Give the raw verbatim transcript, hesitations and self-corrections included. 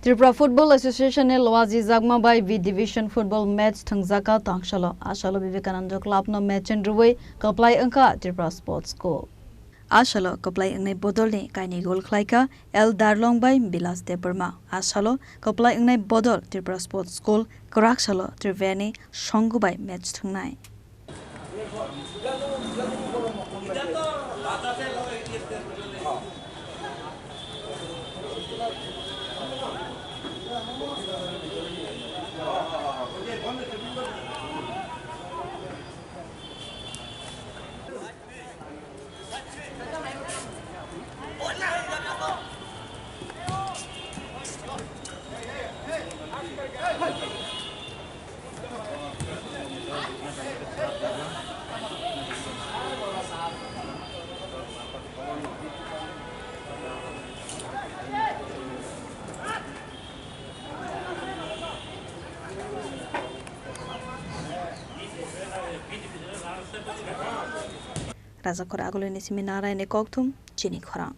Tripura Football Association ni loajijakma bai B Division football match thwngjak kha tang salo. A salo Vivekananda Club no match ni rwi kwplai wngkha Tripura Sports School. A salo kwplai wngnai bodol ni kainwi goal khlai kha L Darlong bai Bilas Debbarma. A salo kwplai wngnai bodol Tripura Sports School kwrak salo Tripura ni Songgu bai match thwngnai. Rajakhor agulini simi Narayan ni kokthum chini khorang.